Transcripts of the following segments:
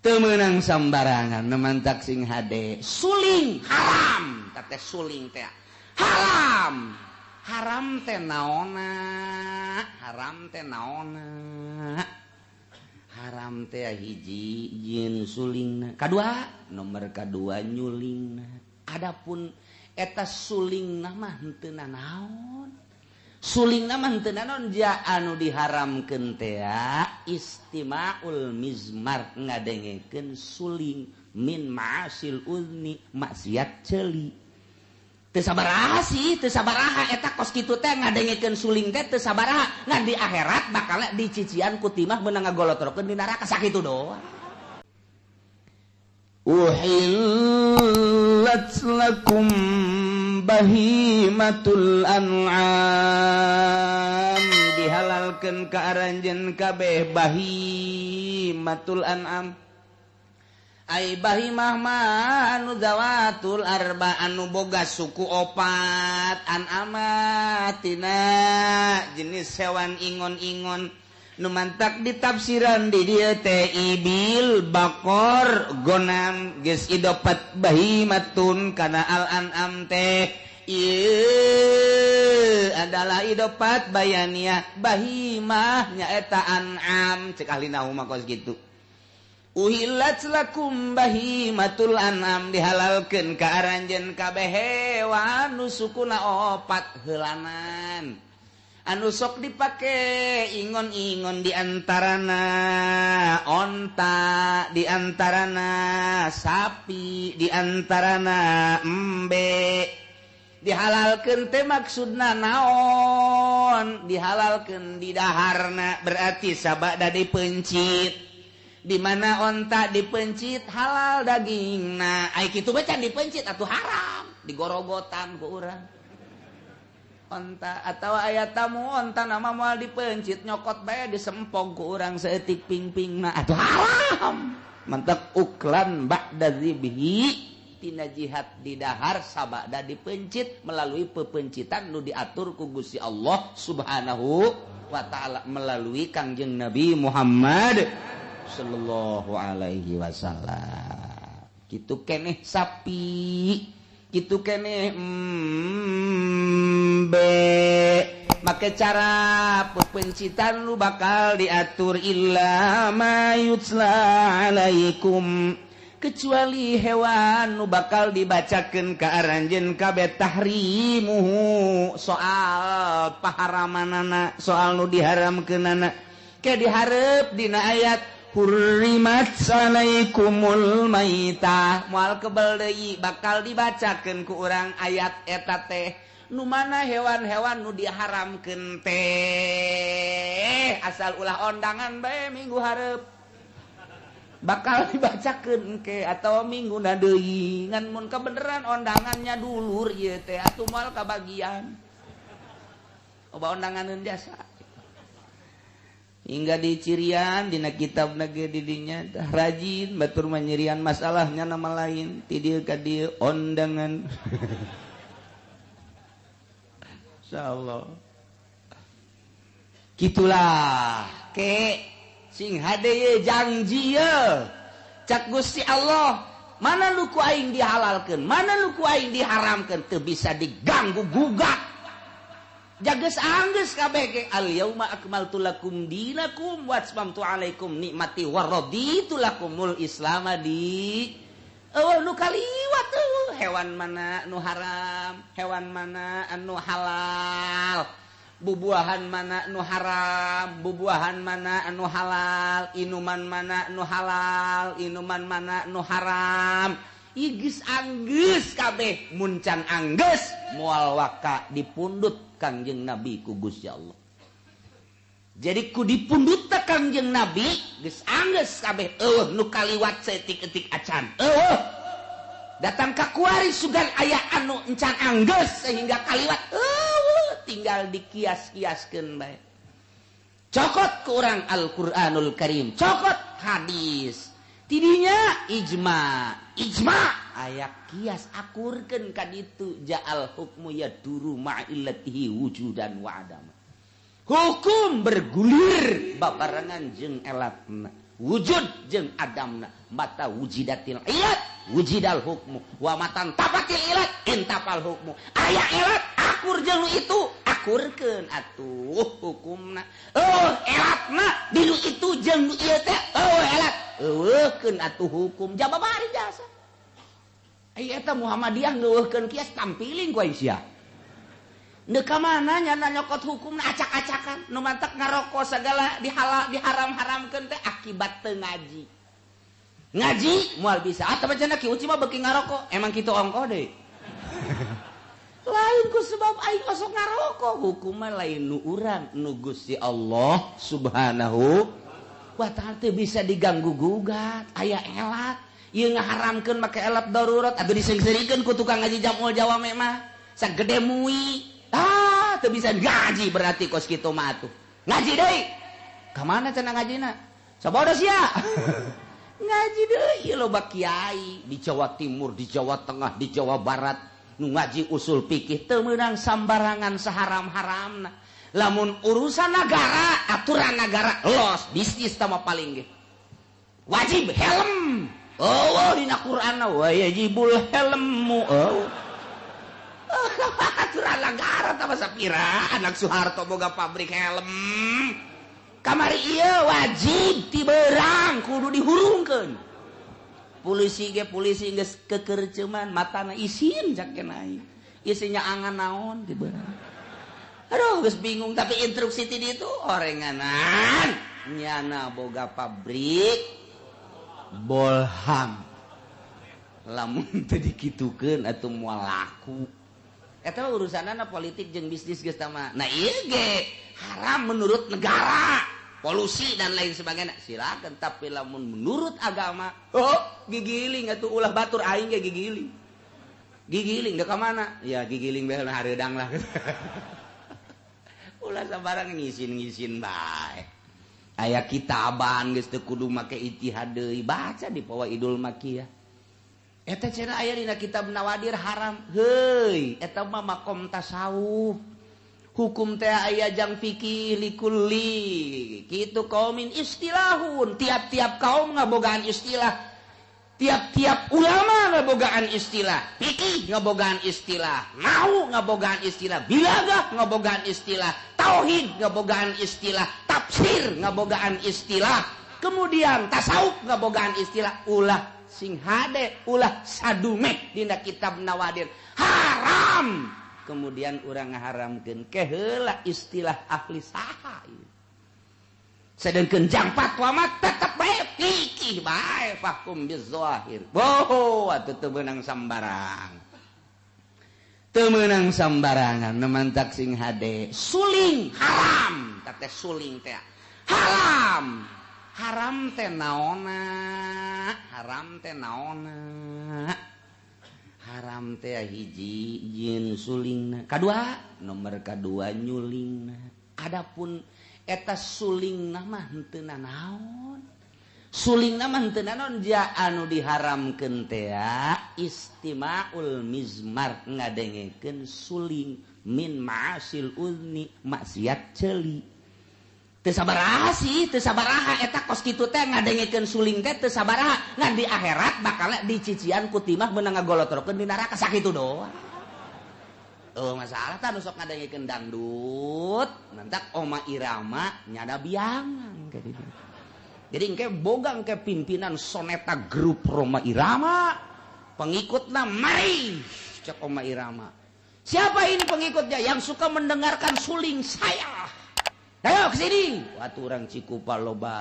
Teu meunang sambarangan nemantak sing hade suling haram teh suling teh haram. Haram teh naonna, haram teh naonna. Haram teh hiji jieun sulingna, kadua nomor kadua nyulingna. Adapun eta sulingna mah henteu nanaon. Sulingna mah henteu nanaon ja anu diharamkeun teh istimaul mizmar ngadengekeun suling min ma'asil udni maksiat ceuli. Teu sabaraha sih, teu sabaraha eta kos kitu teh ngadengekeun suling teh teu sabaraha, ngan di akhirat bakal dicician ku timah meunang ngagolotrokeun di neraka sakitu doang. Uhillat lakum bahimatul an'am, dihalalkeun ka aranjeun kabeh bahimatul an'am. Ai bahimah mah anu zawatul arba anu boga suku opat, an'amatina jenis hewan ingon-ingon nu mantak ditafsiran di dieu teh ibil, bakor, gonam geus idopat bahimatun kana al an'am teh ieu adalah idopat bayania bahimah nyaeta an'am cek ahli nahu mah kos kitu. Uhillat lakum bahimatul an'am dihalalkeun ka aranjeun kabeh hewan nu sukuna opat heulanan anu sok dipake ingon-ingon diantarana onta, diantarana sapi, diantarana embe. Dihalalkeun teh maksudna naon? Dihalalkeun di daharna berarti sabada dipencit. Di mana onta dipencit halal dagingna. Ai kitu mah can dipencit atuh haram, digorogotan ku urang. Onta atawa aya tamu onta nama moal dipencit nyokot bae disempog ku urang saeutik ping-pingna atuh haram. Mantak uklan ba'da dzibhi tina jihad didahar sabada dipencit melalui pepencitan nu diatur ku Gusti Allah Subhanahu wa taala melalui Kangjeng Nabi Muhammad sallallahu alaihi wasallam. Kitu keneh sapi, kitu keneh embe. Make cara pepencitan lu bakal diatur illa ma yutsla alaikum, kecuali hewan nu bakal dibacakeun ka aranjeun kabeh tahrimuhu, soal paharamanana, soal nu diharamkeunana. Ke dihareup dina ayat hurrimat alaikumul maitah, moal kebel deui bakal dibacakeun ku urang ayat eta teh nu mana hewan-hewan nu diharamkeun teh asal ulah ondangan bae minggu hareup bakal dibacakeun ke atawa minggu deui ngan mun kebeneran ondangannya dulur ieu teh atuh moal kabagian loba ondanganeun jasa. Hingga di cirian dina kitab nage didinya rajin batur manyirian masalahnya nama lain ti dieu ka dieu ondangan. Insyaallah kitulah ke sing hade ye janji ye cak Gusti Allah mana lu ku aing dihalalkeun mana lu ku aing diharamkeun teu bisa diganggu gugat. Jages anggeus kabeh ge al yauma akmaltu lakum dinakum wa atmamtu alaikum nikmati wa raditu lakumul islam di. Eueuh nu kaliwat eueuh hewan mana nu haram, hewan mana anu halal, bubuahan mana nu haram, bubuahan mana anu halal, inuman mana nu halal, inuman mana nu haram. Ieu anggeus kabeh mun can anggeus moal waka dipundut Kangjeng Nabi ku Gusti Allah. Jadi ku dipundut teh Kangjeng Nabi geus anggeus kabeh eueuh nu kaliwat saeutik-eutik acan. Eueuh. Datang ka kuari sugan aya anu encan anggeus sehingga kaliwat eueuh tinggal dikias-kiaskeun bae. Cokot ku urang Al-Qur'anul Karim, cokot hadis. Tidinya ijma, ijma aya kias akurkeun ka ditu ja'al hukmu yaduru ma'illatihi wujudan wa adama. Hukum bergulir babarengan jeung elatna. Wujud jeung adamna mata wujidatil ilat wujidal hukmu wa matan tapatil ilat intapal hukmu. Aya ilat akur jeung nu itu akurkeun atuh hukumna. Oh elatna di nu itu jeung nu ieu teh oh elat eueuhkeun atuh hukum jababari jasa. Ai eta Muhammadiyah ngeueuhkeun kias tampiling ku sia. Ndeu ka mana nyana nyokot hukumna acak-acakan nu mantak ngaroko segala dihalal diharam-haramkeun teh akibat teu ngaji. Ngaji moal bisa atuh cenah Ki Uci mah beuki ngaroko emang kitu ongkoh deui. Lain ku sebab aing osok ngaroko hukumna lain nu urang nu Gusti Allah Subhanahu wa ta'ala teu bisa diganggu gugat aya elat ieu ngaharamkeun make elat darurat atuh diseungseurikeun ku tukang ngaji jamul jawame mah sagede mui. Ah, teu bisa ngaji berarti kos kitu mah atuh. Ngaji deui. Ka mana cenah ngajina? Sabodo sia. Ngaji deui loba kiai di Jawa Timur, di Jawa Tengah, di Jawa Barat nu ngaji usul fikih teu meunang sambarangan saharam-haramna. Lamun urusan negara, aturan negara los bisnis tah mah paling ge. Wajib helm. Oh, dina Qur'an wa yajibul helmu. Oh. Aturan negara tambah sapira anak Soeharto boga pabrik helm kamari ieu wajib ti beurang kudu dihurungkeun polisi ge polisi geus kekerceman matana isin cak kenai isinya angan naon ti beurang aduh geus bingung tapi instruksi ti ditu orenganan nyana boga pabrik bolham lamun teu dikitukeun atuh moal laku. Eta urusanana politik jeung bisnis geus tama. Nah ieu ge haram menurut negara, polusi dan lain sebagainya. Silakan tapi lamun menurut agama, oh gigiling atuh ulah batur aing ge gigiling. Gigiling da ka mana? Ya gigiling bae hareudang lah. Ulah sabarang ngisin-ngisin bae. Aya kitaban geus teu kudu make ijtihad deui, baca di Fawaidul Makiyah. Eta cenah aya dina kitab Nawadir haram. Heuy, eta mah makom tasawuf. Hukum teh aya jang fikih likulli. Kitu kaumin istilahun. Tiap-tiap kaum ngabogaan istilah. Tiap-tiap ulama ngabogaan istilah. Fikih ngabogaan istilah, nahwu ngabogaan istilah, balaghah ngabogaan istilah, tauhid ngabogaan istilah, tafsir ngabogaan istilah, kemudian tasawuf ngabogaan istilah. Ulah sing hade ulah sadume dina kitab Nawadir haram. Kemudian urang ngaharamkeun keheula istilah ahli saha ieu. Sedengkeun jang fatwa mah tetep bae fikih bae fahkum bizahir. Boho atuh teu meunang sambarang. Teu meunang sambarangan nemantak sing hade suling haram teh suling teh haram. Haram teh naonna, haram teh naonna. Haram teh hiji jieun sulingna, kadua nomor kadua nyulingna. Adapun eta sulingna mah henteu nanaon. Sulingna mah henteu nanaon ja anu diharamkeun teh istimaul mizmar ngadengekeun suling min ma'asil uzni maksiat ceuli. Teu sabaraha sih, teu sabaraha eta kos kitu teh ngadengekeun suling teh teu sabaraha, ngan di akhirat bakal dicician ku timah meunang ngagolotrokeun di neraka sakitu doang. Oh masalah tah nu sok ngadengekeun dangdut, mantak Oma Irama nyada biangan ka ditu. Jadi engke boga engke pimpinan Soneta grup Roma Irama, pengikutna mari cek Oma Irama. Siapa ini pengikutnya yang suka mendengarkan suling saya? Ayo ke sini. Waktu orang Cikupa loba,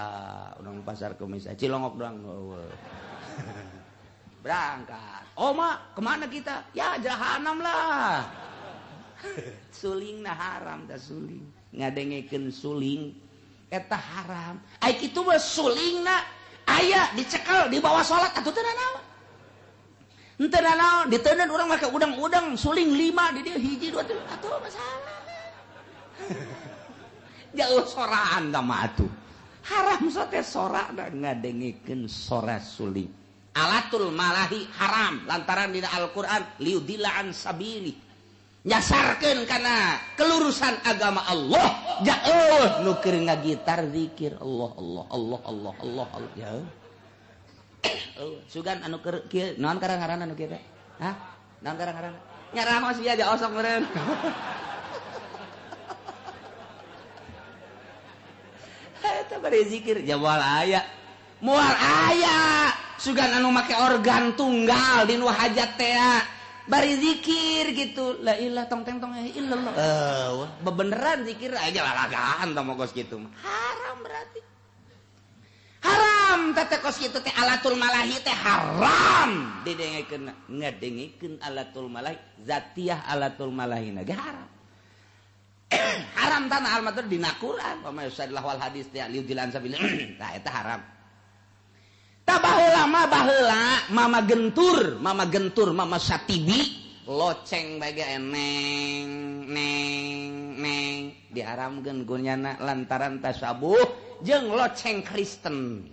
orang Pasar Kemis, Cilongok doang. Berangkat. Oma, kemana kita? Ya jahanam lah. Suling nah haram dah suling. Ngadengekeun suling eta haram. Ai kitu mah sulingna aya dicekel di bawah salat atuh teu nanaon. Henteu nanaon, diteundeun urang make udang-udang suling 5 di dieu hiji 2 3 atuh masalah. Jauh soraan mah atuh. Haram sote sora ngadengekeun sora suling. Alatul malahi haram lantaran dina Al-Qur'an liudilla an sabili. Nyasarkeun kana kelurusan agama Allah. Jauh nu keur ngagitar zikir Allah Allah Allah Allah Allah Allah. Jauh. Sugan anu keur kieu naon karang-ngaranna nu kieu teh? Hah? Naon karang-ngaranna? Nyarahos ieu aja osok meureun. Eta bari zikir ja moal aya. Moal aya. Sugan anu make organ tunggal di nu hajat teh. Bari zikir gitu la ilah tong teng tong illallah. Bebeneran zikir aja lalagaan tong kos kitu mah. Haram berarti. Haram teh kos kitu teh alatul malahi teh haram. Didengekeun ngadengekeun alatul malahi zatiah alatul malahi na ge haram. Haram tanah almatur dina Quran wa may yusadillah wal hadis teh liudilan sabil. Tah eta haram. Tah baheula mah baheula mama gentur mama Satibi loceng bae ge neng neng neng diharamkeun kunyana lantaran tasabuh jeung loceng Kristen.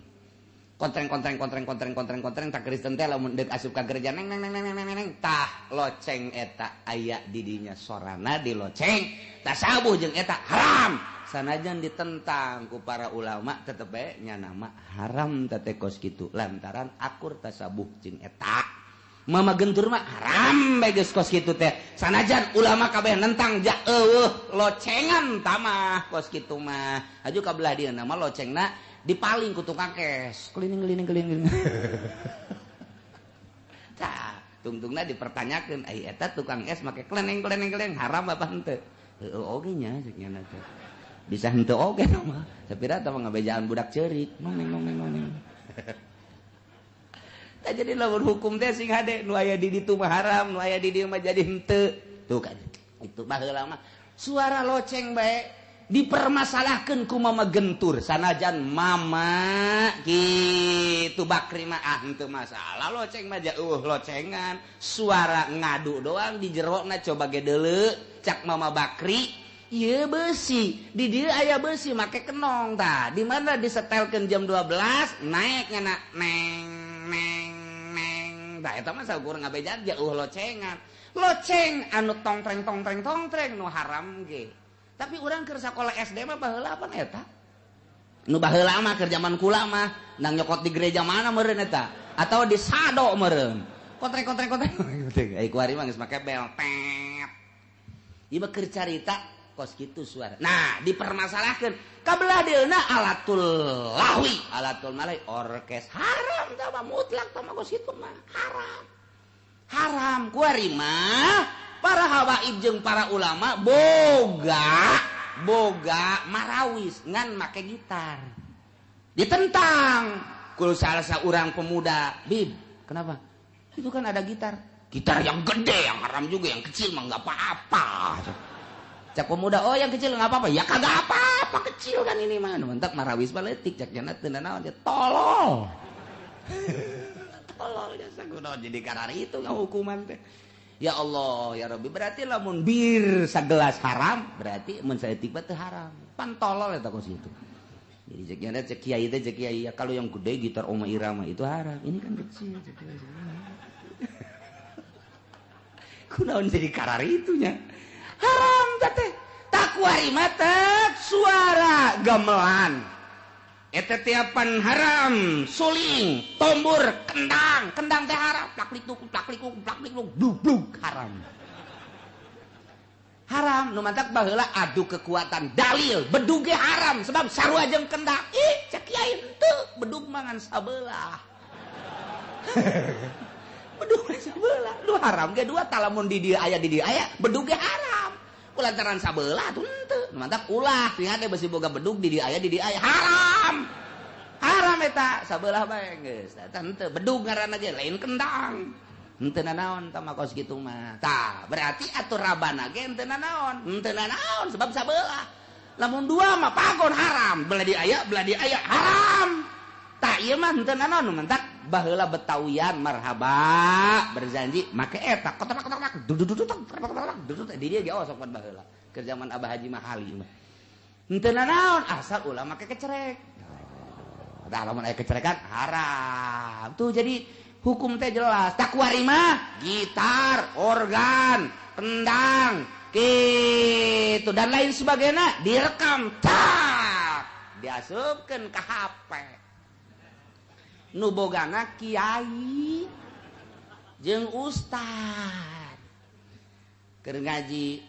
Kontreng kontreng kontreng kontreng kontreng kontreng tak Kristen teh lamun deuk asup ka gereja neng neng neng neng neng neng tah loceng eta aya di dinya sorana di loceng tasabuh jeung eta haram. Sanajan ditentang ku para ulama tetep bae nya nama haram teh kos kitu lantaran akur tasabuh jeung eta. Mama gentur mah haram bae geus kos kitu teh. Sanajan ulama kabeh nentang ja eueuh locengan tamah kos kitu mah. Aju ka belah dieu mah locengna dipaling ku tukang kes. Keliling keliling keliling. Tah, tungtungna dipertanyakeun ai eta tukang es make keleneng keleneng keleneng haram apa henteu? Heueuh oge nya ceuk nya teh. Bisa henteu oge mah. Sapira tah ngabejaan budak ceurik. Noneng noneng noneng. Tah jadi lamun hukum teh sing hade nu aya di ditu mah haram, nu aya di dieu mah jadi henteu. Tuh kan. Itu baheula mah suara loceng bae dipermasalahkeun ku mama gentur sanajan mama kitu Bakri mah ah henteu masalah loceng mah jauh locengan suara ngadu doang di jerona coba ge deuleu cak mama Bakri ieu besi di dieu aya besi make kenong tah di mana disetelkeun jam 12 naik ngana neng neng neng tah eta mah saukur ngabejaan jauh locengan loceng anu tongtreng tongtreng tongtreng nu haram ge. Tapi urang keur sakola SD mah baheula apa eta? Nu baheula mah keur zaman kula mah nang nyokot di gereja mana meureun eta? Atau di sado meureun. Kontreng kontreng kontreng. Ai kuari mah geus make bel tet. Ieu mah keur carita kos kitu suara. Nah, dipermasalahkeun ka belah dieuna alatul lahwi, alatul malai orkes haram tah mah mutlak tah mah kos kitu mah haram. Haram kuari mah para hawaib jeung para ulama boga marawis ngan make gitar ditentang ku salah seorang pemuda. Bib, kenapa? Itu kan ada gitar yang gede yang haram juga, yang kecil mah nggak apa-apa. Cak pemuda, oh yang kecil nggak apa-apa, ya kagak apa-apa kecil kan ini mah. Mentak marawis mah leutik cak jana teu nanaon dia tolol. Tolol jasa kunaon jadi karari itu ngahukuman teh. Ya Allah, ya Rabbi, berarti lamun bir sagelas haram, berarti mun saeutik mah teu haram. Pan tolol eta kos kitu. Jadi cek nya cek kiai teh cek kiai, ya kalau yang gede gitar Oma Irama itu haram. Ini kan kecil cek kiai. Kunaon jadi karari itunya? Haram teh. Takuari mah teh suara gamelan. Eta tiapan haram, suling, tombur, kendang, kendang teh haram, plak-likuk, plak-likuk, plak-likuk, blug-blug haram. Haram, nu mantak baheula adu kekuatan dalil, bedug ge haram sebab sarua jeung kendang. Ih, cek kiai henteu, bedug mah ngan sabelah. Bedug mah sabelah, nu haram ge dua talamun di dieu aya di dieu aya, bedug ge haram. Kulantaran sabelah tuh henteu. Mantak ulah sing hade besi boga bedug di dieu aya di dieu aya haram. Haram eta sabelah bae geus. Eta henteu bedug ngaranna ge lain kendang. Henteu nanaon tah mah kos kitu mah. Tah, berarti atuh rabana ge henteu nanaon. Henteu nanaon sebab sabelah. Lamun dua mah pagon haram, belah di aya, belah di aya haram. Tah ieu mah henteu nanaon mantak baheula Betawian marhaba berjanji make eta kotak kotak kotak duduk duduk duduk di dieu ge osok pan baheula keur zaman Abah Haji Mahali mah henteu nanaon asal ulah make kecerek. Tah lamun aya kecerekan haram. Tuh jadi hukum teh jelas. Takuari mah gitar, organ, tendang gitu dan lain sebagainya direkam tak diasupkeun ka HP nu bogana kiai jeung ustad keur ngaji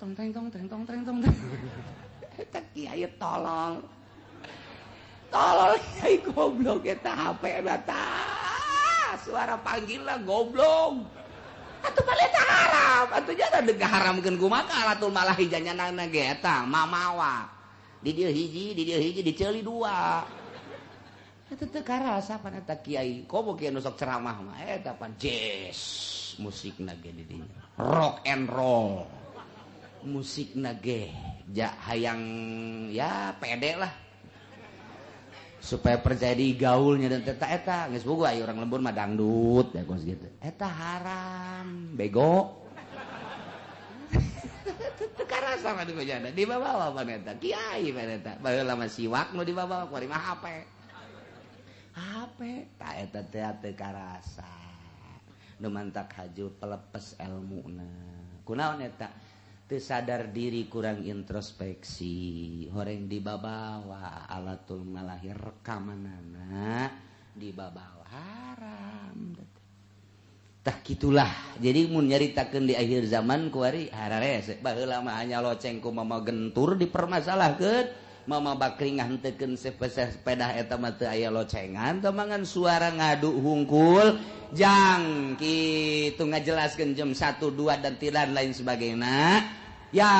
tong teng tong teng tong teng tong eta kiai tolol tolol kiai goblok eta HP na tah suara panggilna goblok atuh balik eta haram atuh jangan deg haramkeun kumaha alatul malahi janyanana ge eta mamawa di dieu hiji di dieu hiji diceuli dua eta teu karasa pan eta kiai komo kiai nu sok ceramah mah eta pan jazz musikna ge di dinya rock and roll musikna ge ja hayang ya pede lah supaya percaya di gaulnya dan eta eta geus boga aya urang lembur mah dangdut ya kos gitu eta haram bego teu karasa mah di di bawa pan eta kiai pan eta baheula mah siwak nu dibawa kuari mah HP HP ta eta teh teu karasa nu mantak haju pelepes elmuna kunaon eta teu sadar diri kurang introspeksi horeng dibabawa alatul malahi rekamanana dibabawa haram tah kitulah jadi mun nyaritakeun di akhir zaman kuari hararese baheula mah hanya loceng ku mama gentur dipermasalahkeun Mama Bakri ngantekeun sepeda eta mah teu aya locengan temangan suara ngadu hungkul jang kitu ngajelaskeun jam 1 2 dan tidak lain sebagainya ya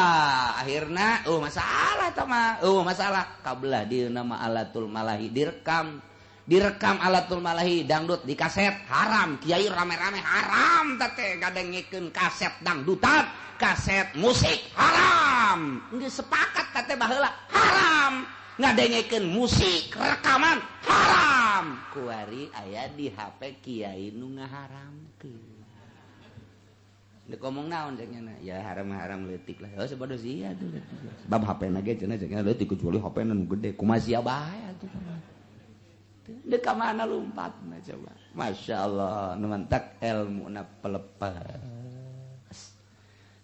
akhirna masalah eta mah masalah kabelah dieuna mah alatul malahi direkam direkam alatul malahi dangdut di kaset haram kiai rame-rame haram teh ngadengekeun kaset dangdutan kaset musik haram geus sepakat teh baheula haram ngadengekeun musik rekaman haram kuari aya di HP kiai nu ngaharamkeun deuk ngomong naon cek nya ya haram-haram leutik lah oh sabodo sia tuh sebab HP na ge cenah cek nya leutik kecuali HP nu gede kumaha sia bae atuh dek ka mana lompatna coba Masya Allah nu mantak elmuna pelepas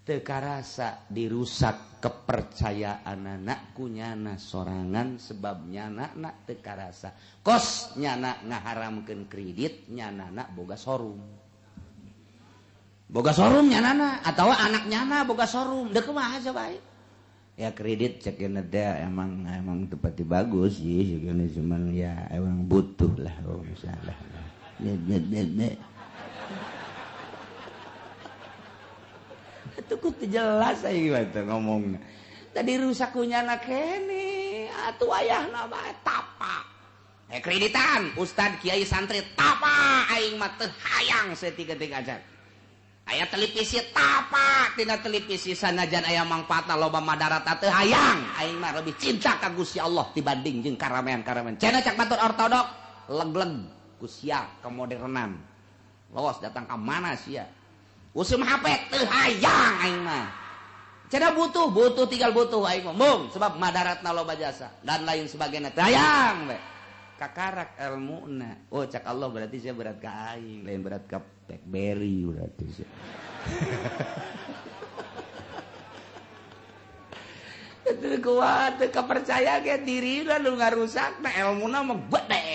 teu karasa dirusak kepercayaan anak ku nyana sorangan sebab nyana nak teu karasa kos nyana ngaharamkeun kredit nyana nak boga showroom nyanana atawa anak nyana boga showroom deuk kumaha coba ya kredit cekin teh emang emang tepati bagus sih cekin cuman ya emang butuh lah oh misalnya ne itu ku jelas aja gimana ngomongna tadi rusak ku nyana kene atuh ayahna bae tapa kreditan ustad kiai santri tapa aing mah teu hayang saeutik-eutik aja aya televisi tapa tina televisi sanajan aya mangfaatna loba madarat teu hayang aing mah lebih cinta ka Gusti Allah dibanding jeung karamean-karamean cenah cak batur ortodok leg-leg ku sia kemodernan los datang ka mana sia usum HP teu hayang aing mah cenah butuh butuh tinggal butuh aing mah mung sebab madaratna loba jasa dan lain sebagainya teu hayang we kakarak elmuna oh cak Allah berarti sia berat ka aing lain berat ka BlackBerry berarti sih. Itu kuat teu kapercaya ge dirina nu ngarusakna elmuna mah gede.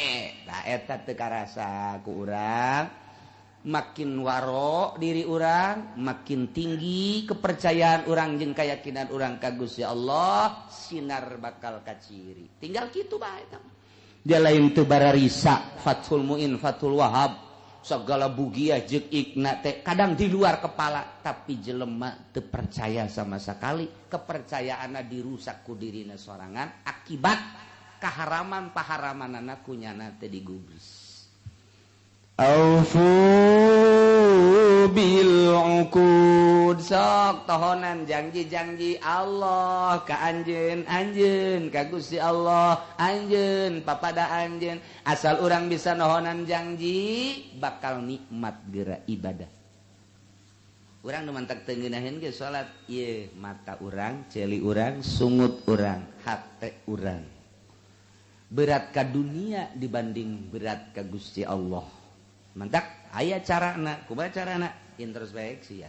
Tah eta teu karasa ku urang. Makin waro diri urang, makin tinggi kepercayaan urang jeung keyakinan urang ka Gusti Allah, sinar bakal kaciri. Tinggal kitu bae eta. Dia lain teu bararisa Fathul Muin, Fathul Wahab. Segala bugiah jeung ikna teh kadang di luar kepala tapi jelema teu percaya sama sekali kepercayaanna dirusak ku dirina sorangan akibat kaharaman paharamanana ku nyana teh digubris. Aufu bil uqud sok tohonan janji-janji Allah ka anjeun anjeun ka Gusti Allah anjeun papada anjeun asal urang bisa nohonan janji bakal nikmat geura ibadah urang nu mantak teu ngeunaheun ge salat ieu mata urang ceuli urang sungut urang hate urang berat ka dunia dibanding berat ka Gusti Allah mantak aya carana kumaha carana introspeksi ya.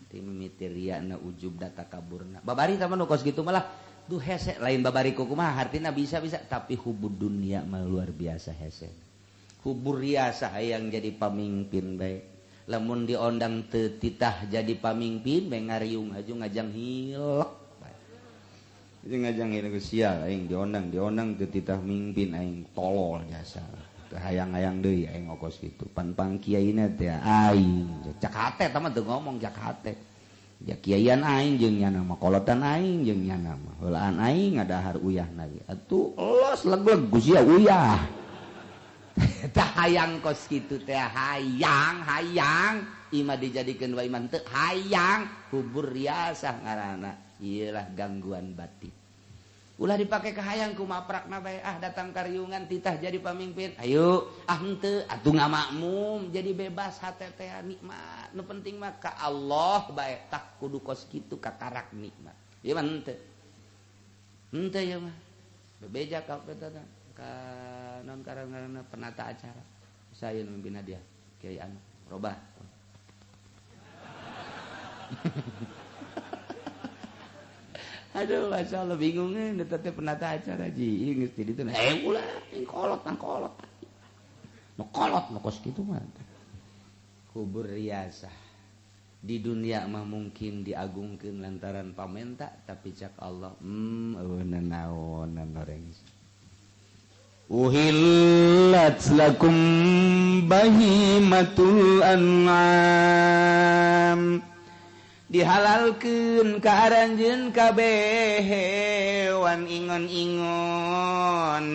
Ti mimiti riana ujub data kaburna. Babari tah mah nu kos kitu malah duh hese lain babari kumaha hartina bisa-bisa tapi hubud dunia mah luar biasa hese. Hubur riasa hayang jadi pamimpin bae. Lamun diondang teu titah jadi pamimpin bae ngariung aju ngajang hilek bae. Jeung ngajang hilek sial aing diondang teu titah mimpin aing tolol jasa. Teu hayang-hayang deui aing ngokos kitu. Pan-pang kiaina teh aing cak hate tah mah teu ngomong cak hate. Ya kiaian aing jeung nyana mah kolotan aing jeung nyana mah heulaan aing ngadahar uyahna ge. Atuh los leg-leg ku sia uyah. Tah hayang kos kitu teh hayang hayang imah dijadikeun wae iman teu hayang hubur riasah ngaranna. Ieu lah gangguan batin. Ulah dipake ka hayang ku maprakna bae ah datang kariungan titah jadi pamimpin. Ayo ah henteu atuh ngamakmum jadi bebas hate teh nikmat. Nu penting mah ka Allah bae tah kudu kos kitu kakarak nikmat. Ieu mah henteu. Henteu ieu mah. Bebeja ka eta teh ka non karangarana penata acara. Saya nu mimpin dia Kiai anu robah. Aduh, Masya Allah bingungnya, teh penata acara ji, geus di ditu. Eh ulah, kolot nang kolot. Nu kolot nu kos kitu mah. Kubur riasah. Di dunia mah mungkin diagungkeun lantaran pamenta, tapi cak Allah, eueuh nanaonan oreng. Uhillat lakum bahimatul an'am. Dihalalkeun ka aranjeun kabeh hewan ingon-ingon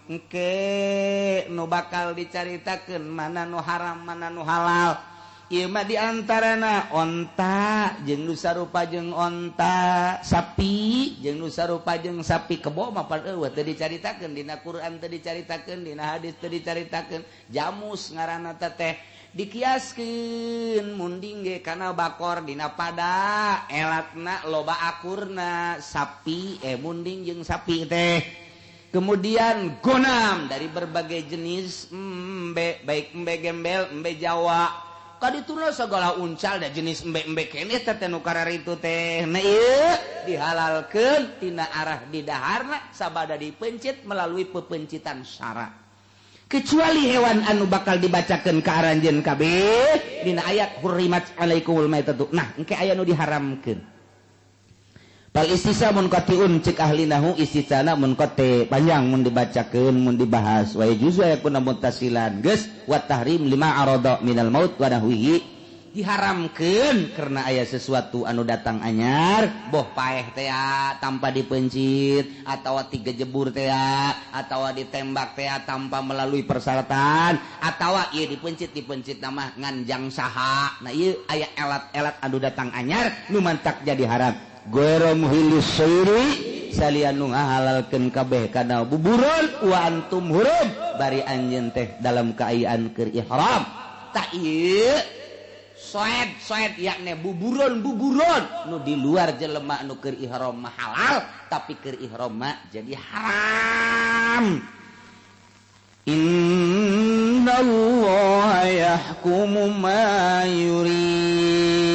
engke nu bakal dicaritakeun mana nu haram mana nu halal. Ieu mah di antarana onta jeung nu sarupa jeung onta, sapi jeung nu sarupa jeung sapi, kebo mah pan eueuh teu dicaritakeun dina Quran, teu dicaritakeun dina hadis, teu dicaritakeun. Jamus ngaranna teh dikiaskeun munding ge kana bakor dina pada elatna loba akurna sapi munding jeung sapi teh. Kemudian gonam dari berbagai jenis embe, baik embe gembel, embe Jawa. Kadituna segala uncal da jenis embe-embe keneh teh nu kararitu teh. Nah ieu dihalalkeun tina arah didaharna sabada dipencit melalui pepencitan syara. Kecuali hewan anu bakal dibacakeun ka aranjeun kabeh dina ayat hurrimat alaikumul maitatu. Nah, engke aya nu diharamkeun. Fal istisa munqatiun cek ahli nahu istisana munqati panjang mun dibacakeun mun dibahas wa yajuzu yakuna muttasilan geus wa tahrim lima arada minal maut wa nahwihi. Diharamkeun karena aya sesuatu anu datang anyar boh paeh teh tanpa dipencit atawa tiga jebur teh atawa ditembak teh tanpa melalui persyaratan atawa ieu dipencit nama nganjang saha. Nah ieu aya elat-elat anu datang anyar nu mantak jadi haram. Ghairu muhillis sayri salian nu ngahalalkeun kabeh kana buburon wa antum hurum bari anjeun teh dalam kaayaan keur ihram. Tah ieu soed yakni buburon nu di luar jelema nu keur ihram mah halal tapi keur ihram mah jadi haram. Innallaha yahkumu ma yurid.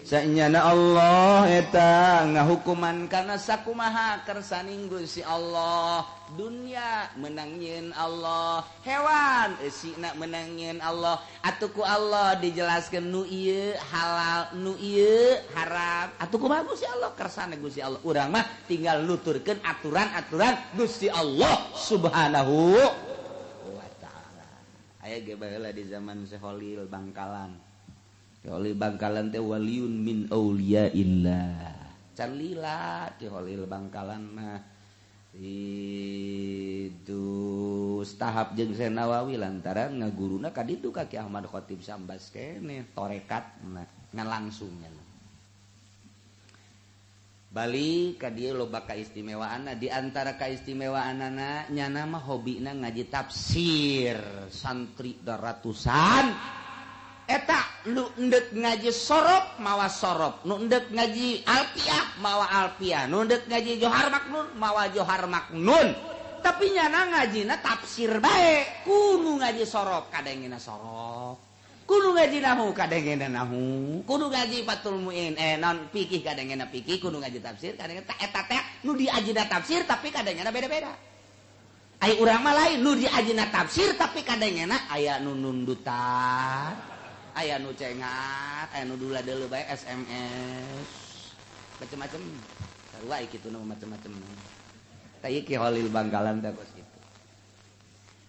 Sanyana Allah eta ngahukuman kana sakumaha kersaning Gusti Allah. Dunia menang nyeun Allah, hewan eusina menang nyeun Allah. Atuh ku Allah dijelaskeun nu ieu halal, nu ieu haram. Atuh kumaha Gusti Allah kersane Gusti Allah. Urang mah tinggal nuturkeun aturan-aturan Gusti Allah Subhanahu wa taala. Aya ge baheula di zaman Syekh Bangkalan. Holil Bangkalan teh waliun min auliyaillah. Can lila ti Holil Bangkalan mah itu tahap jeung Syekh Nawawi lantaran ngaguruna ka ditu ka Ki Ahmad Khatib Sambas keneh torekatna ngan langsungnya. Balik ka dieu loba kaistimewaanna, di antara kaistimewaanana nyana mah hobina ngaji tafsir santri ratusan. Eta nu endek ngaji sorop mawa sorop, nu endek ngaji alpiah mawa alpiah, nu endek ngaji johar maknun mawa johar maknun. Tapi nyana ngajina tafsir bae, kudu ngaji sorop, kadangina sorop. Kudu ngaji nahu kadengena nahu, kudu ngaji Fathul Muin non fikih kadengena fikih, kudu ngaji tafsir kadengena eta teh nu diajina tafsir tapi kadengena beda-beda. Ai urang mah lain nu diajina tafsir tapi kadengena aya nu nundutan, aya nu cengat, aya nu dula deuleu bae SMS. Macem-macem. Sarua kitu nu macem-macem. Tah ieu Ki Holil Bangkalan teh kos kitu.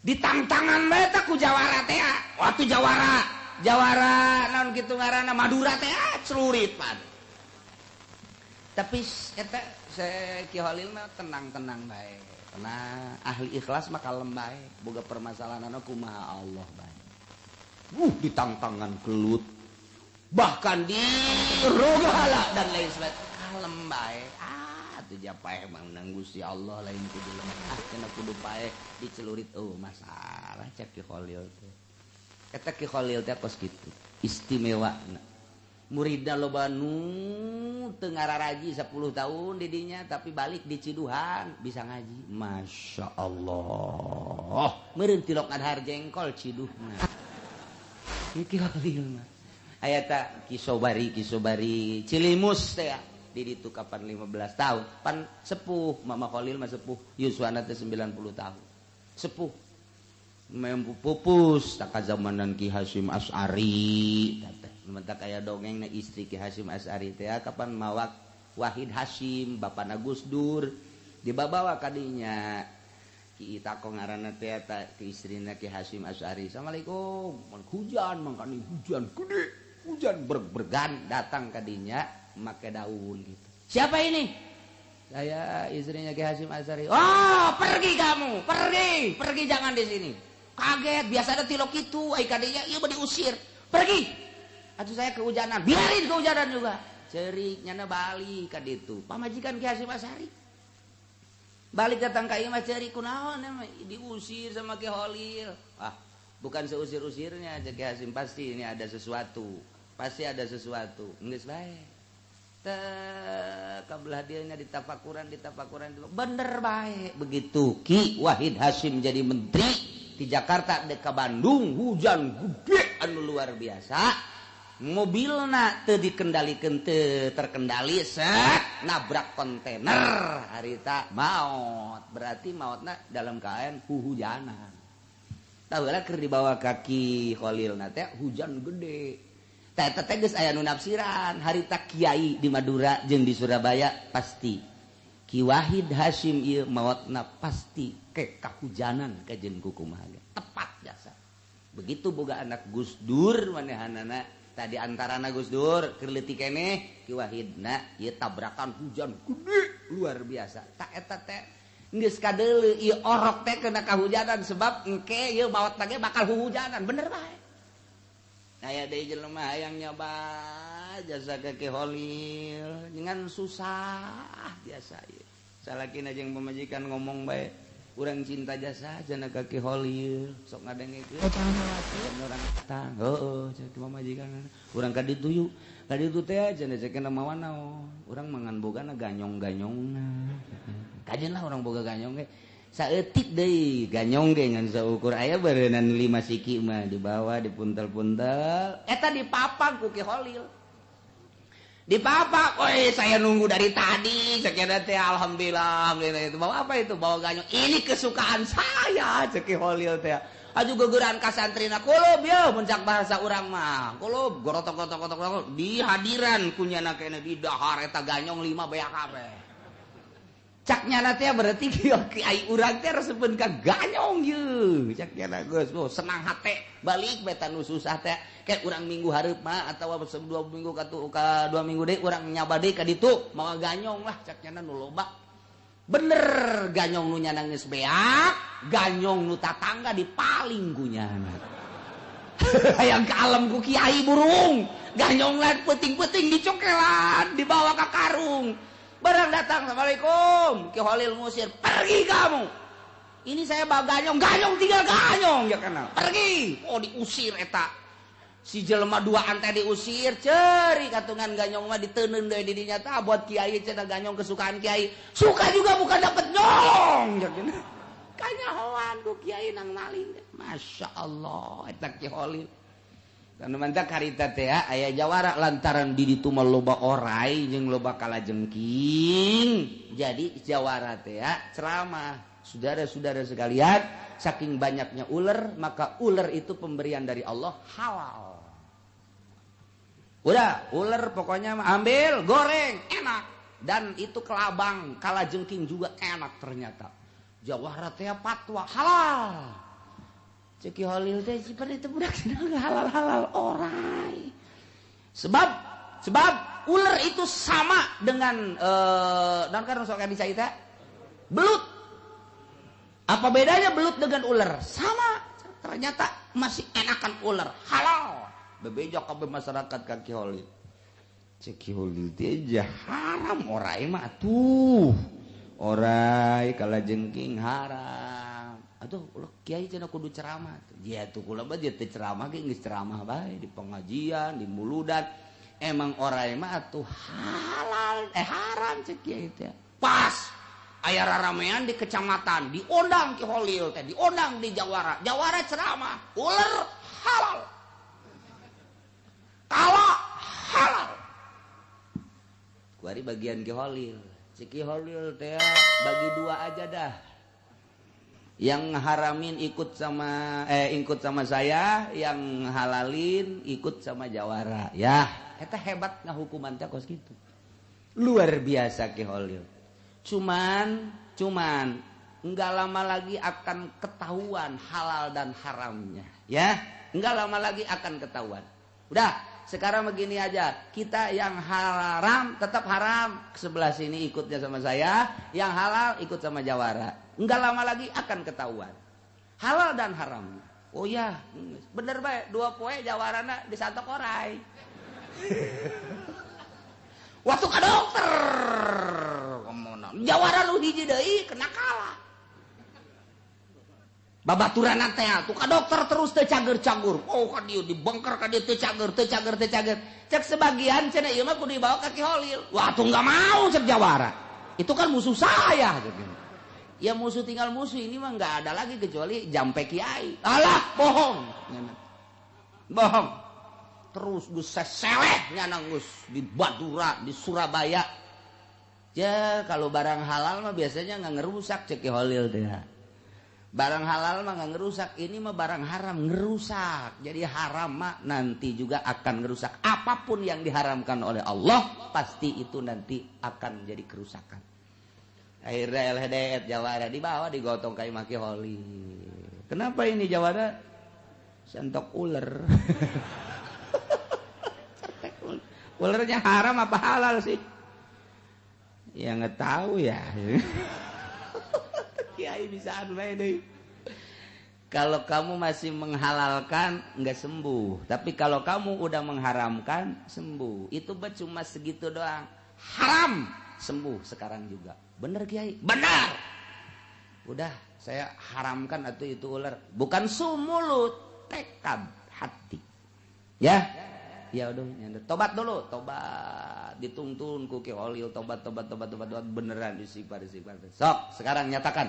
Ditangtangan bae teh ku jawara teh. Waktu jawara, jawara naon kitu ngaranna Madura teh celurit pan. Tapi eta Ki Holil mah tenang-tenang bae. Tenang, ahli ikhlas mah kalem bae, boga permasalahanna kumaha Allah bae. Ditangtangan gelut. Bahkan dirogala dan lain sebagainya. Kalem bae. Atuh ja paeh mah menang Gusti Allah lain kudu lemah. Cenah kudu paeh dicelurit oh masalah cek Ki Holil teh. Eta Ki Holil teh kos kitu. Istimewana. Muridna loba nu teu ngararaji 10 tahun di dinya tapi balik di Ciduhan bisa ngaji. Masya Allah. Meureun tilok ngadahar jengkol ciduhna. Ieu Ki Holil mah. Aya ta Ki Sobari, Ki Sobari Cilimus teh ya. Di ditu kapan 15 tahun. Pan sepuh Mama Kholil mah sepuh yuswana teh 90 tahun. Sepuh. Mempu pupus tak zamanan Ki Hasyim Asy'ari teh. Mentak aya dongeng na istri Ki Hasyim Asy'ari teh kapan mawak Wahid Hasyim bapana Gus Dur dibabawa kadinya. Ki Itako ngaranna teh eta ki istrina Ki Hasyim Asy'ari. Assalamualaikum. Mun hujan mangkani hujan gede, hujan berg-bergan datang kadinya make daun gitu. Siapa ini? Saya istrinya Ki Hasyim Asy'ari. Oh, pergi kamu, pergi, pergi jangan di sini. Kaget, biasanya tilok itu, ai kadinya ieu mah diusir. Pergi. Atuh saya kehujanan, biarin kehujanan juga. Cerik nyana balik ka ditu. Pamajikan Ki Hasyim Asy'ari. Balik datang ka imah cerik kunaon diusir sama Ki Holil. Ah, bukan seusir-usirnya Ki Hasyim, pasti ini ada sesuatu. Pasti ada sesuatu. Geus bae. Kabelah dianya ditapakuran, bener baik. Begitu Ki Wahid Hasyim jadi menteri di Jakarta dek ka Bandung, hujan gede anu luar biasa. Mobilna teu dikendalikeun, teu terkendali, set nabrak kontainer harita maot. Berarti maotna dalam keadaan huhujanan. Tahu lah keur dibawa ka Ki Kholilna teh hujan gede. Teh teh geus aya nu nafsiran harita kiai di Madura jeung di Surabaya pasti Ki Wahid Hasyim ieu maotna pasti ke kahujanan kajeun kukumaha ge. Tepat jasa. Begitu boga anak Gus Dur manehanana tadi antarana Gus Dur keur leutik keneh Ki Wahidna ieu tabrakan hujan gede luar biasa. Tak eta teh geus kadeuleu ieu orok teh kena kahujanan sebab engke ieu maotna ge bakal huhujanan bener bae. Aya deui jelema hayang nyoba jasa ka Ki Holil dengan susah biasa ieu. Salakina jeung pamajikan ngomong bae urang cinta jasa cenah ka Ki Holil sok ngadengekeun urang datang heueuh cenah pamajikan urang ka ditu yuk ka ditu teh cenah ceuk mawa naon urang mangan bogana ganyong-ganyongna kajeun lah urang boga ganyong ge saeutik deui ganyong ge ngan saukur aya beureunan 5 siki mah dibawa dipuntel-puntel eta dipapag ku Ki Holil dipapak, oi saya nunggu dari tadi sekian teh alhamdulillah itu bawa apa itu bawa ganyong ini kesukaan saya cek Ki Holil teh aju gegeran ka santrina kulub ye muncak bahasa urang mah kulub gorotok-gotok-gotok di hadiran kunyana kene di dahar eta ganyong 5 beak kabeh cak nyana teh berarti kiai urang teh resepeun ka ganyong ye cak nyana geus oh senang hate balik beta nu susah teh kayak urang minggu hareup mah atawa 2 minggu ka 2 minggu deui urang nyaba deui ka ditu mawa ganyong lah cak nyana nu loba bener ganyong nu nyana geus beak ganyong nu tatangga dipaling ku nyana hayang ka alam ku kiai burung ganyong lain peuting-peuting dicokelan dibawa ka karung. Barang datang, assalamualaikum. Ki Holil ngusir, pergi kamu. Ini saya bawa ganyong, ganyong tinggal ganyong ya kenal. Pergi. Oh diusir eta. Si jelema duaan teh diusir, ceri katungan ganyong mah diteundeun deui di dinya tah buat kiai cenah ganyong kesukaan kiai. Suka juga bukan dapet nyong ya kenal. Kanyahoan ku kiai nang maling. Masya Allah eta Ki Holil. Anu mantak harita teh aya jawara lantaran di ditu mah loba orai jeung loba kalajengking. Jadi jawara teh ceramah. Saudara-saudara sekalian, saking banyaknya ular, maka ular itu pemberian dari Allah halal. Udah, ular pokoknya ambil, goreng, enak. Dan itu kelabang, kalajengking juga enak ternyata. Jawara teh fatwa halal. Cek Ki Holil teh sifat itu budak sedang halal-halal orai. Sebab ular itu sama dengan dan kan sok bisa kita belut. Apa bedanya belut dengan ular? Sama. Ternyata masih enakan ular, halal. Bebeja kabeh masyarakat ka Ki Holil. Cek Ki Holil teh haram orai mah atuh. Orai kalajengking haram. Aduh, ulah kiai cenah kudu ceramah. Ya tuh kula mah dia teh ceramah ge geus ceramah bae di pengajian, di muludan. Emang orai mah atuh halal haram cek kiai teh. Pas aya raramean di kecamatan, diundang Ki Holil teh, diundang di Jawara. Jawara ceramah, ular halal. Kala halal. Kuari bagian Ki Holil. Cek Ki Holil teh bagi dua aja dah. Yang haramin ikut sama saya, yang halalin ikut sama Jawara. Ya, eta hebat ngahukuman teh kos kitu. Luar biasa Ki Holil. Cuman enggak lama lagi akan ketahuan halal dan haramnya, ya. Enggak lama lagi akan ketahuan. Udah, sekarang begini aja. Kita yang haram tetap haram, sebelah sini ikutnya sama saya, yang halal ikut sama Jawara. Enggak lama lagi akan ketahuan halal dan haramnya. Oh ya, bener bae, dua poe Jawarana disantok orai. Waktu ka dokter, Jawara lu hiji deui kena kalah. Babaturan teh tuh ka dokter terus teu cager-cagur. Oh ka dieu dibengker ka dieu teu cager, teu cager, teu cager. Cek sebagian cenah ieu mah kudu dibawa ka Ki Holil. Wah tuh enggak mau cek Jawara. Itu kan musuh saya gitu. Ya musuh tinggal musuh, ini mah nggak ada lagi kecuali jampe kiai. Alah, bohong. Bohong. Terus gus seseleh nyana gus di Badura, di Surabaya. Ya kalau barang halal mah biasanya nggak ngerusak cek Ki Holil teh. Barang halal mah nggak ngerusak, ini mah barang haram ngerusak. Jadi haram mah nanti juga akan ngerusak. Apapun yang diharamkan oleh Allah pasti itu nanti akan menjadi kerusakan. Akhirnya LHDF Jawara dibawa digotong ka imah Ki Holil. Kenapa ini Jawara? Sentok ular. Ularnya haram apa halal sih? Ya nggak tahu ya. Kiai bisaan bae deui. Kalau kamu masih menghalalkan nggak sembuh, tapi kalau kamu udah mengharamkan sembuh. Itu cuma segitu doang. Haram sembuh sekarang juga. Bener kiai? Benar. Udah saya haramkan atau itu ular. Bukan sumulut, tekad hati. Ya. Ya udah, tobat dulu, tobat dituntun ku Ki Holil, tobat tobat tobat tobat tobat beneran istighfar istighfar. Sok, sekarang nyatakan.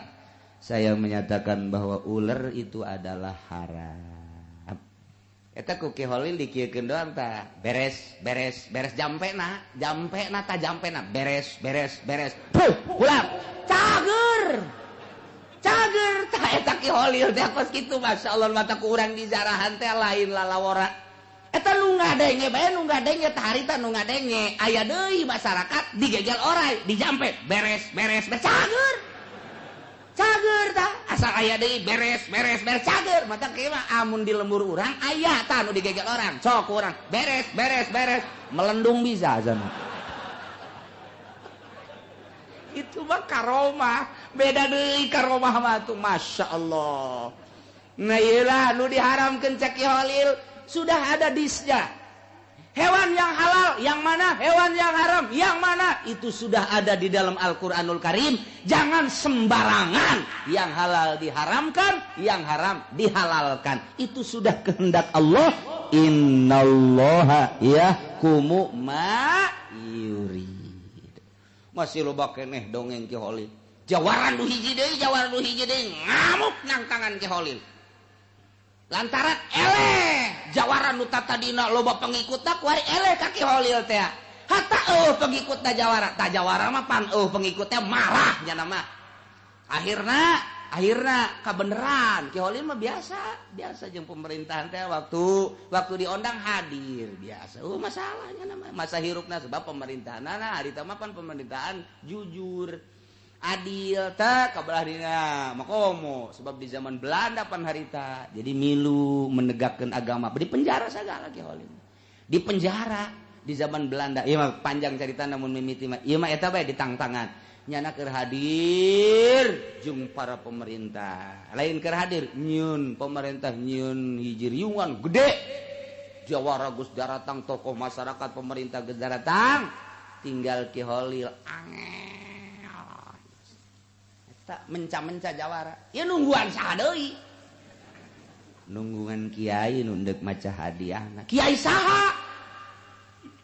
Saya menyatakan bahwa ular itu adalah haram. Eta ku Ki Holil dikieukeun doang tah. Beres, beres, beres jampena, jampena tah jampena, beres, beres, beres. Puh, pulang. Cager. Cager tah eta Ki Holil teh kos kitu masyaallah mata ku urang di jarahan teh lain lalawora. Eta nu ngadenge bae nu ngadenge tah harita nu ngadenge aya deui masyarakat digegel orai dijampe beres beres beres cager. Cager tah asal aya deui beres beres beres cager mata kieu mah amun di lembur urang aya tah nu digegel orang sok urang beres beres beres melendung bisa sana. Itu mah karomah beda deui karomah mah tuh masyaallah. Nah ieu nu diharamkeun cek Ki Holil sudah ada disnya. Hewan yang halal yang mana, hewan yang haram yang mana, itu sudah ada di dalam Al-Qur'anul Karim. Jangan sembarangan. Yang halal diharamkan, yang haram dihalalkan. Itu sudah kehendak Allah. Innallaha yahkumu ma yurid. Masih loba keneh dongeng Ki Holil. Jawaran nu hiji deui, jawaran nu hiji deui ngamuk nang tangan Ki Holil. Lantaran eleh Jawara nu tatadina loba pengikutna kuari eleh ka Ki Holil teh. Hatta eueuh pengikutna jawara, tah jawara mah pan eueuh pengikutnya marah nya mah. Akhirna kabeneran Ki Holil mah biasa jeung pemerintahan teh waktu diondang hadir biasa. Masalahnya nama masa hirupna sebab pemerintahanna harita mah pan pemerintahan jujur adil teh kabelah dina makomo sebab di zaman Belanda pan harita jadi milu menegakkan agama di penjara sagala Ki Holil di penjara di zaman Belanda. Ieu mah panjang carita namun mimiti mah ieu mah eta bae ditangtangan nyana keur hadir jeung para pemerintah lain keur hadir nyieun pemerintah nyieun hiji riungan gede jawara geus daratang tokoh masyarakat pemerintah geus daratang tinggal Ki Holil angel eta menca-menca jawara ieu nungguan saha deui nungguan kiai nu deuk maca hadiahna kiai saha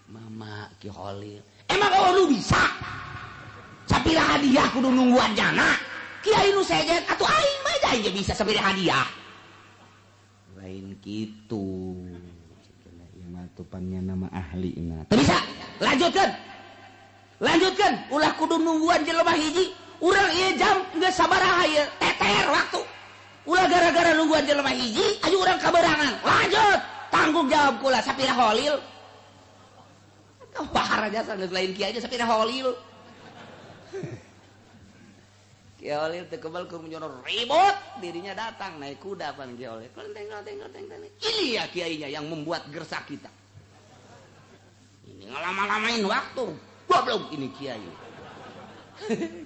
mama Ki Holil emang lu bisa sapira hadiah kudu nungguan jana kiai nu sejen atuh aing mah aing bisa sapira hadiah lain kitu ieu mah tupannya nama ahlina teu bisa lanjutkeun ulah kudu nungguan jelema hiji urang ieu jam geus sabaraha ieu teter waktu ulah gara-gara nungguan jelema hiji ayo urang kaberangan lanjut tanggung jawab kula sapira Holil bahar jasa geus lain kiai sapira Holil Ki Holil teu kebal keur menjono ribut dirinya datang naik kuda pan Ki Holil tengok tengok tengok ini ya kiainya yang membuat gersak kita ini ngelama-lamain waktu goblok ini kiai.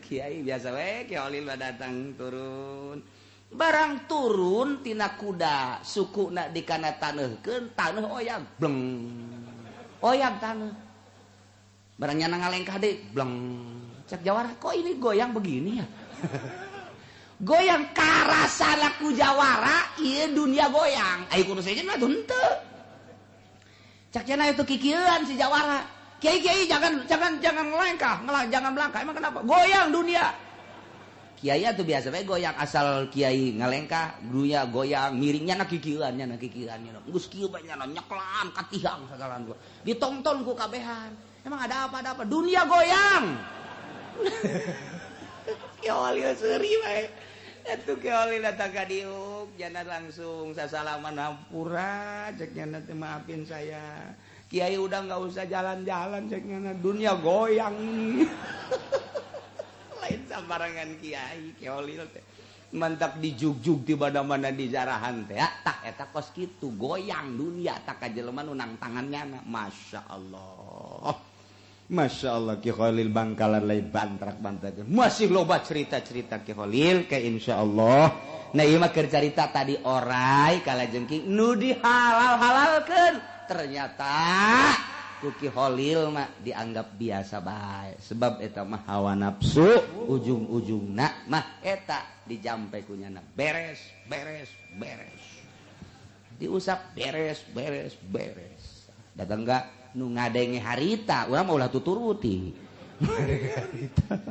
Kiai biasa we Ki Holil mah datang turun barang turun tina kuda sukuna dikana taneuhkeun taneuh oyag bleng oyag taneuh barang nyana ngalengkah deui bleng cek jawara kok ini goyang begini ya goyang karasana ku jawara ieu dunia goyang ayo kudu sejen mah henteu cek cenah itu kikieuan si jawara kiai-kiai jangan ngelengkah jangan melangkah emang kenapa goyang dunia kiai atuh biasa we goyang asal kiai ngalengkah dunia goyang miringnya na kikieuan nya na kikieuan nya geus kieu bae nya nyeklan ka tihang sagalan ditonton ku kabehan emang ada apa dunia goyang Ki Holil seuri bae atuh Ki Holil datang ka diuk jana langsung sasalaman hampura cek nyana teh maafin saya kiai udah enggak usah jalan-jalan cek nyana dunia goyang ini lain sambarangan kiai Ki Holil teh mantap dijugjug di mana-mana di jarahan teh tak eta kos kitu goyang dunia tak ka jelema nu nang tangan nyana Masya Allah Masya Allah Ki Holil Bangkalan lain bantrak-bantrak masih loba cerita-cerita Ki Holil ke insya Allah. Nah ieu mah keur carita tadi orai kalajengking nu dihalal-halalkeun ternyata ku Ki Holil mah dianggap biasa bae sebab eta mah hawa nafsu ujung-ujungna mah eta dijampe ku nyana beres beres beres diusap beres beres beres datang enggak nu ngadenge harita urang mah ulah tuturuti harita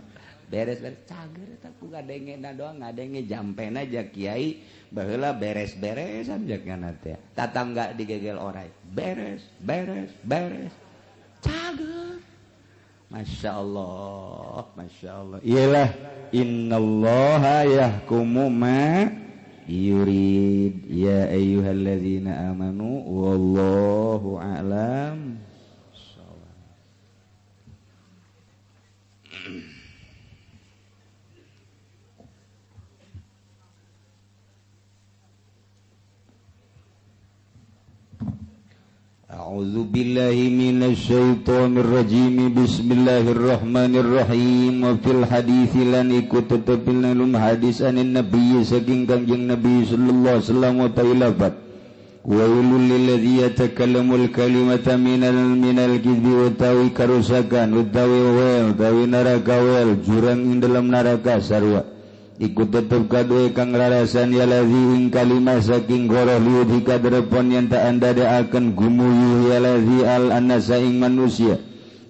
beres-beres cager eta ku ngadengena doang ngadenge jampena ja kiai baheula beres-beresan jagana teh tatangga digegel orai beres beres beres cager Masya Allah Masya Allah iyalah innallaha yahkumu ma yurid ya ayyuhalladzina amanu wallahu a'lam. A'udzu billahi minasyaitonir rajim. Bismillahirrahmanirrahim. Wa fil hadits lan ikut tetepil nalum hadis anin nabi saking Kangjeng Nabi sallallahu alaihi wasallam wa ta'ilafat. Wailul lilladzi yatakallamul kalimata minal kidzi wa tawi karusakan wa tawi wel tawi neraka wel jurang ing dalam neraka sarwa. Ikut tetep kadue kang rarasan ya ladzi ing kalimah saking goroh liudhi kadrepon yang tak andadaaken gumuyuh ya ladzi al anasa ing manusia.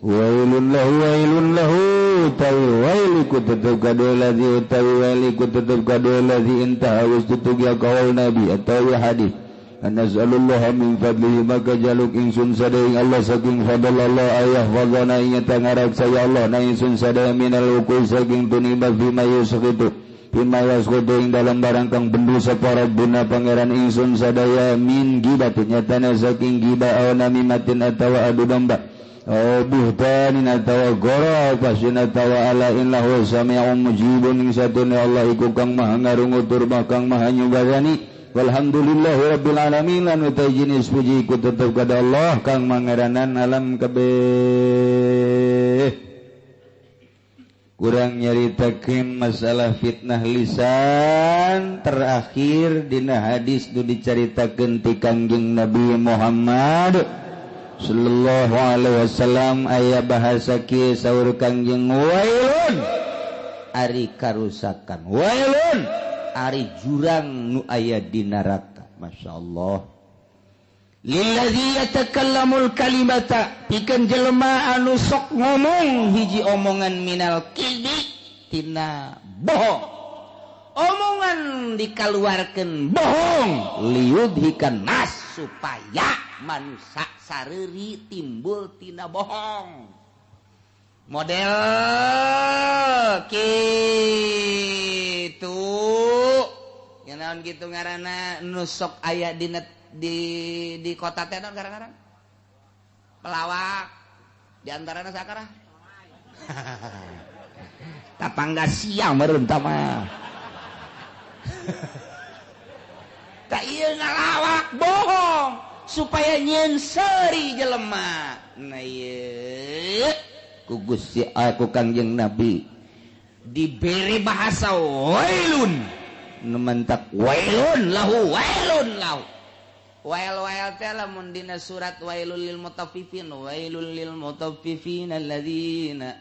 Wailun lahu utawi wail ikut tetep kadue ladzi utawi wail ikut tetep kadue ladzi intaha wis tutug ya kaul nabi atau ya hadis. Nas'alullah min fadlihi maka jaluk ingsun sadaya ing Allah saking fadl Allah ayah fadlana ing tangarak saya Allah na ingsun sadaya minal wuqu saking tunibah bima yusqitu bima yasqutu ing dalam barang kang bendu sapa Rabbuna pangeran ingsun sadaya min gibatin nyatana saking gibah aw namimatin atawa adu domba aw buhtanin atawa goro pasin atawa ala innahu sami'un mujibun ing satune Allah iku kang maha ngarungu tur kang maha nyubarani. Walhamdulillahi rabbil alamin lan utai jenis puji ku tetep kada Allah kang mangeranan alam kabeh. Kurang nyaritakeun masalah fitnah lisan terakhir dina hadis nu dicaritakeun ti Kangjeng Nabi Muhammad sallallahu alaihi wasallam aya bahasa kieu saur Kangjeng wailun ari karusakan wailun ari jurang nu aya di neraka. Masya Allah. Lilladzi yatakallamul kalimata pikeun jelema anu sok ngomong hiji omongan minal kidzi tina bohong, omongan dikaluarkeun bohong liyudhikan nas supaya manusia sareuri timbul tina bohong. Model gitu ya naon gitu ngaranna nu sok aya di di kota teh naon ngaranna pelawak di antarana sakarah tapangga siang meureun tah mah tak ieu ngalawak bohong supaya nyieun seuri jelema. Nah ieu ku Gusti aku Kangjeng Nabi diberi bahasa wailun nementak wailun lahu wailun lahu wail wail teh lamun dina surat wailul lil mutaffifin wailul lil mutaffifin alladzina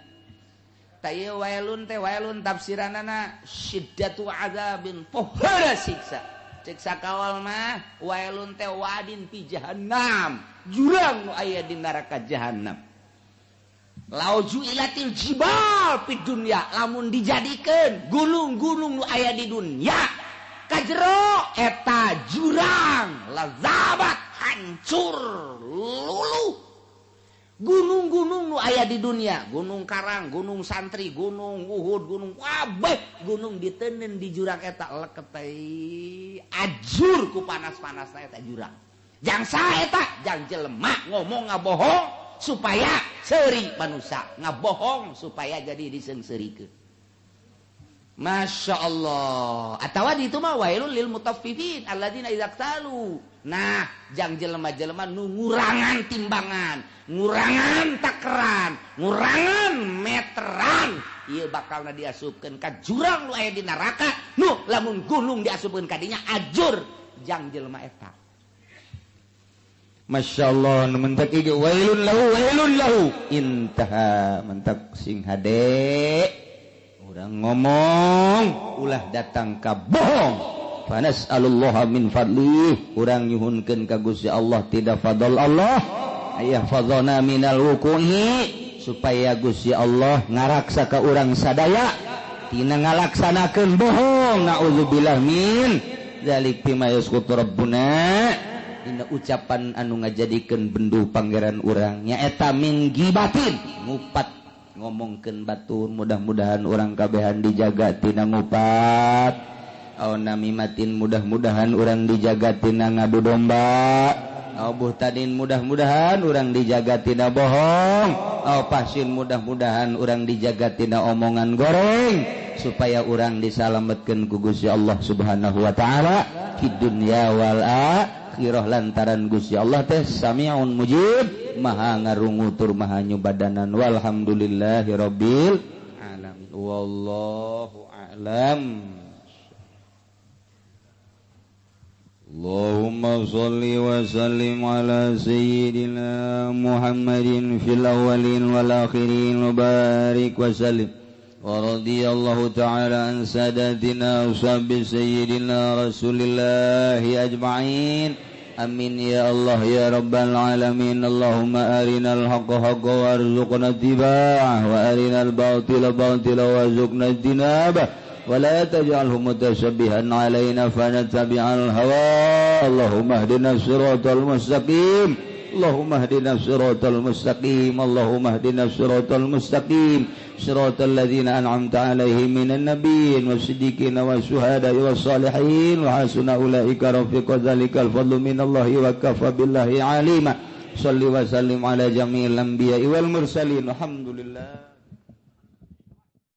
ta ieu wailun teh wailun tafsiranana syiddatu azabin pohara siksa siksa kawal mah wailun teh wadin fi jahannam jurang nu aya di neraka jahannam. Lauju ilatil jibal pi dunya lamun dijadikeun gunung-gunung nu aya di dunya kajero eta jurang lazabat hancur luluh. Gunung-gunung nu aya di dunya, gunung Karang, gunung Santri, gunung Uhud, gunung kabeh gunung diteundeun di jurang eta leket ajur ku panas-panasna eta jurang. Jang saha eta? Jang jelema ngomong ngabohong supaya seuri manusia ngabohong supaya jadi diseungseurikeun. Masya Allah. Atawa di itu mah wailul lil mutaffifin alladzina idza iktalu. Nah, jang jelema-jelema nu ngurangan timbangan, ngurangan takeran, ngurangan meteran, ieu bakalna diasupkeun ka jurang nu aya di neraka, nu lamun gunung diasupkeun ka dinya ajur jang jelema eta. Masya Allah, mentak ige wailun lahu wailun lahu intaha mentak sing hade urang ngomong ulah datang ka bohong. Fanas'alullaha min fadlih urang nyuhunkeun ka Gusti Allah tidak fadl Allah ayah fadlana minal wuqu'i supaya Gusti Allah ngaraksa ka urang sadaya tina ngalaksanakeun bohong. Naudzubillah min dzalik bima yasqutu rabbuna dina ucapan anu ngajadikeun bendu pangeran urang nyaeta min gibatin ngupat ngomongkeun batur. Mudah-mudahan urang kabehan dijaga tina ngupat. Aw namimatin mudah-mudahan urang dijaga tina ngadu domba. Aw buhtanin mudah-mudahan urang dijaga tina bohong. Aw pasin mudah-mudahan urang dijaga tina omongan goreng supaya urang disalametkeun ku Gusti Allah Subhanahu wa taala di dunya wal akhirah lantaran Gusti Allah teh sami'un mujib maha ngarungu tur maha nyubadanan. Walhamdulillahi rabbil alamin. Wallahu a'lam. Allahumma shalli wa sallim ala sayyidina Muhammadin fil awwalin wal akhirin wa barik wa sallim. Wa radiyallahu ta'ala an sadatina ashabi sayyidina Rasulillahi ajma'in. Amin ya Allah ya rabbal alamin. Allahumma arinal haqqa haqqa warzuqna ittiba'ah wa arinal batila batila warzuqna ijtinabah. ولا تجعله متشبها علينا فنتبع الهوى. اللهم اهدنا الصراط المستقيم. اللهم اهدنا الصراط المستقيم. اللهم اهدنا الصراط المستقيم. صراط الذين أنعمت عليهم من النبيين والصديقين والشهداء والصالحين وحسن أولئك رفيقا. ذلك الفضل من الله وكفى بالله عليما. صل وسلم على جميع الأنبياء والمرسلين. الحمد لله.